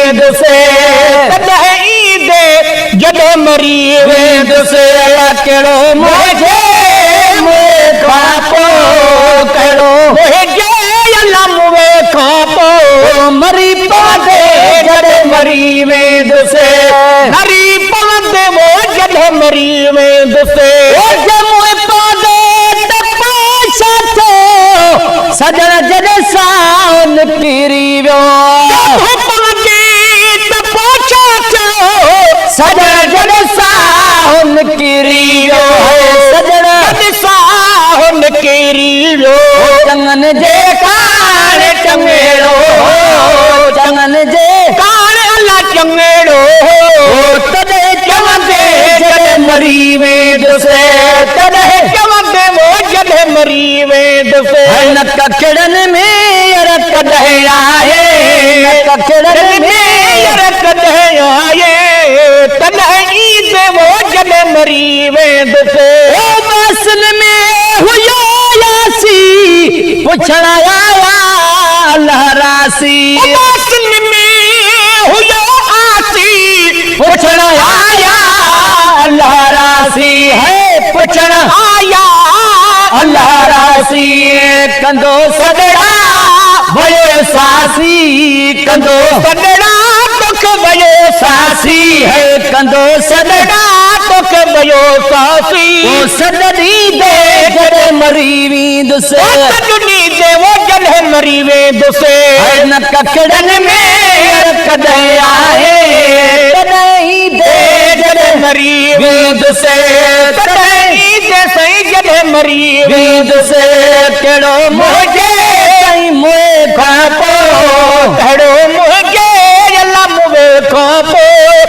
ويندس. تڏهن ايندي جڏهن مري ويندس. الا ڪهڙو منهنجي موئي کان پوء، ڪهڙو منهنجي الا موئي کان پوء. مري پوندي جڏهن مري ويندس. مري پوندي وو جڏهن مري ويندس. او جي موئي پوندي ته پوء ڇا ٿيو، سڄڻ جڏهن ساهه نڪري ويو. جي موئي پوندي ته پوء ڇا ٿيو، سڄڻ جڏهن ساهه نڪري ويو. سڄڻ جڏهن ساهه نڪري ويو. چڱن جي ڪاڻ چڱيڙو، چڱن جي ڪاڻ الا چڱيڙو. تڏهن چوندي جڏهن مري ويندس. تڏهن چوندي وو جڏهن مري ويندس. نه ڪکڙن ۾ ير ڪڏهن آهي، نه ڪکڙن ۾ ير ڪڏهن آهي. تڏهن ايندي وو جڏهن مري ويندس. او باسن ۾ هيو ياسي، پڇڻ آيا الله راسي. باسن ۾ هيو آسي، پڇڻ آيا الله راسي. هي پڇڻ آيا الله راسي. ڪندو سڏڙا ويو ساسي، ڪندو سڏڙا توکي ويو ساسي. هي ڪندو سڏڙا توکي ويو ساسي. او سڏ ڏيندي جڏهن مري ويندس. سڏ ڏيندي وو جڏهن مري ويندس. نه ڪکڙن ۾ ڪڏهن آهي، تڏهن ايندي جڏهن مري ويندس. تڏهن ايندي سائين جڏهن مري ويندس. ڪهڙو منهنجي سائين موئي کان پوء، ڪهڙو منهنجي الا موئي کان پوء.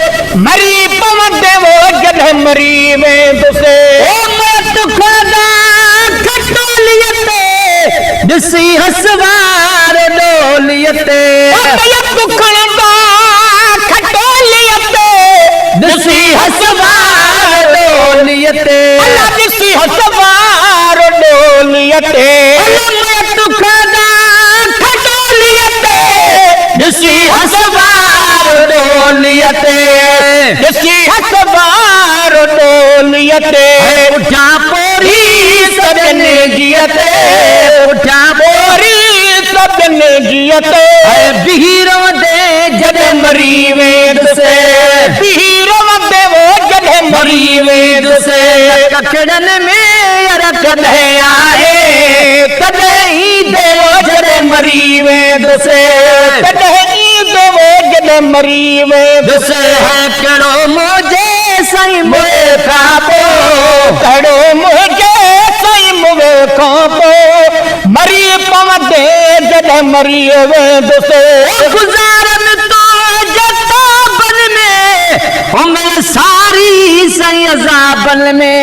مري پوندي وو جڏهن مري ويندس. او موت کڻندا کٽوليء تي، ڏسي هسوار ڏوليء تي. موت کڻندا کٽوليء تي، ڏسي هسوار ڏوليء تي. الا ڏسي هسوار ڏوليء تي. الا موت کڻندا کٽوليء تي، ڏسي هسوار ڏوليء تي. ڏسي هسوار ڏوليء تي. پٺيان پوري سڄن جيء تي، پٺيان پوري سڄن جيء تي. بيهي رهندي جڏهن مري ويندس. بيهي رهندي وو جڏهن مري ويندس. ڪکڙن ۾ ير ڪڏهن آهي، تڏهن ايندي وو جڏهن مري ويندس. تڏهن ايندي وو جڏهن مري ويندس. ڪهڙو منهنجي سائين موئي کان پوء، ڪهڙو منهنجي سائين موئي کان پوء. مري پوندي جڏهن مري ويندس. گذارن تنهنجي تابن ۾، عمر ساري سائين عذابن ۾.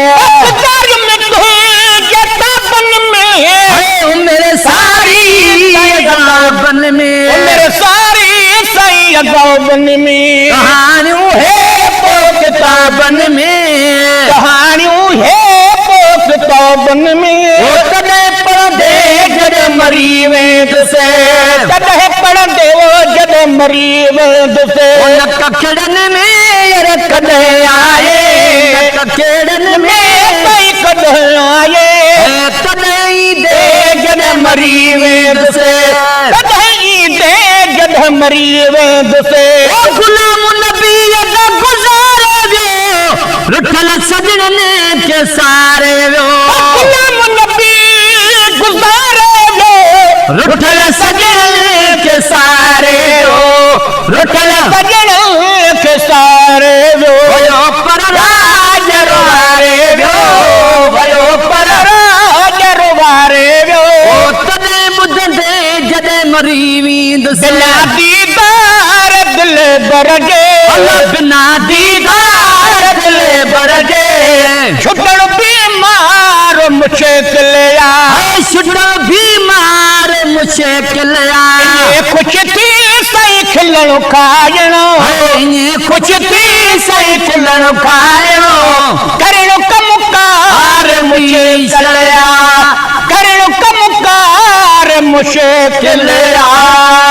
گذارن تنهنجي تابن ۾، عمر ساري عذابن ۾. عمر ساري سائين عذابن ۾. ڪهاڻيون هي پوء ڪتابن ۾، ڪهاڻيون هي پوء ڪتابن ۾. او تڏهن پڙهندي جڏهن مري ويندس. تڏهن پڙهندي وو جڏهن مري ويندس. نه ڪکڙن ۾ ير ڪڏهن آهي، نه ڪکڙن ۾ سائين ڪڏهن آهي. تڏهن ايندي جڏهن مري ويندس. تڏهن ايندي جڏهن مري ويندس. او غلام نبيء جا گذاري ويو، رٺل سڄڻن کي ساري ويو. غلام نبي گذاري ويو، رٺل سڄڻن کي ساري ويو. رٺل سڄڻن کي ساري ويو. ويو پر راڄ روئاري ويو، ويو پر راڄ روئاري ويو. او تڏهن ٻڌندي جڏهن مري ويندس. بنا ديدار دلبر جي، الا بنا ديدار دلبر جي. ڇٽڻ بيمار مشڪل آ، ڇٽڻ بيمار مشڪل آ. ائين خوش ٿي سائين کلڻ کائڻو، ائين خوش ٿي سائين کلڻ کائڻو. ڪرڻ ڪم ڪار مشڪل آ، ڪرڻ ڪم ڪار مشڪل آ.